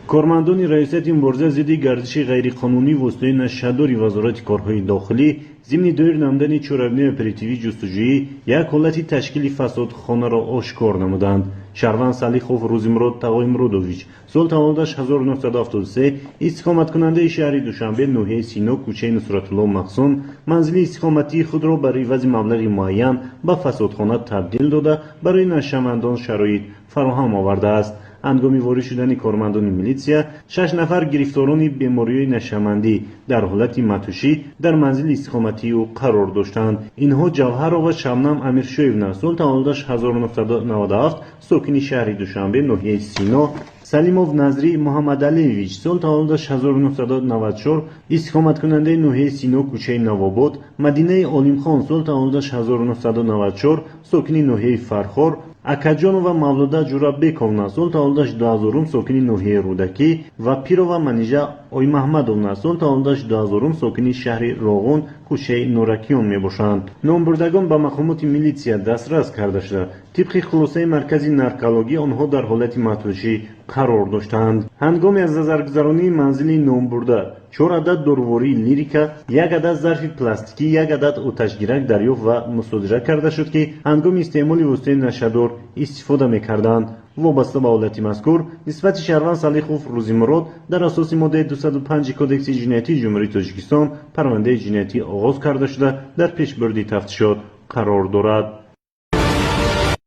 Кормандони Раёсати мубориза зидди гардиши ғайриқонунии воситаҳои нашъадори Вазорати корҳои дохилӣ зимни доир намудани чорабиниҳои оперативӣ ҷустуҷӯӣ як ҳолати ташкили фасодхонаро ошкор намуданд. Шаҳрванд Салихов Рӯзимурод Тағоимуродович, сол таваллудаш 1973, истиқоматкунандаи шаҳри Душанбе, ноҳияи Сино, кӯчаи Нусратулло Мақсум, манзили истиқоматии худро бар ивази маблағи муайян ба фасодхона табдил дода, барои нашъамандон шароит фароҳам овардааст. Ҳангоми ворид шудани кормандони милитсия шаш нафар гирифторони бемориҳои нашъамандӣ дар ҳолати матушӣ дар манзили истиқоматии ӯ қарор доштанд. Инҳо Ҷавҳарова Шабнам Амиршоевна, сол таваллудаш 1997, сокини шаҳри Душанбе, ноҳияи Сино, Салимов Назрӣ Муҳаммадалиевич, сол таваллудаш 1994, истиқоматкунандаи ноҳияи Сино, кӯчаи Навобод, Мадинаи Олимхон, сол таваллудаш 1994, сокини ноҳияи Фархор, Акаҷонова Мавлуда Ҷурабековна, сол таваллудаш 2000, сокини ноҳияи Рӯдакӣ, ва Пирова Манижа Оймаҳмадовна, сол таваллудаш 2000, сокини шаҳри Роғун, кӯчаи Норакиён мебошанд. Номбурдагон ба мақомоти милитсия дастрас карда шуда, тибқи хулосаи маркази наркологӣ онҳо дар ҳолати матушӣ қарор доштанд. Ҳангоми аз назаргузаронии манзили номбурда чор адад дорувории Лирика, як адад зарфи пластикӣ, як адад оташгирак дарёфт ва мусодира карда шуд, ки ҳангоми истеъмоли воситаи нашъадор истифода мекарданд. Вобаста ба ҳолати мазкур нисбати шаҳрванд Салихов Рӯзимурод дар асоси моддаи 205 Кодекси ҷиноятии Ҷумҳурии Тоҷикистон парвандаи ҷиноятӣ оғоз карда шуда, дар пешбурди тафтишот қарор дорад.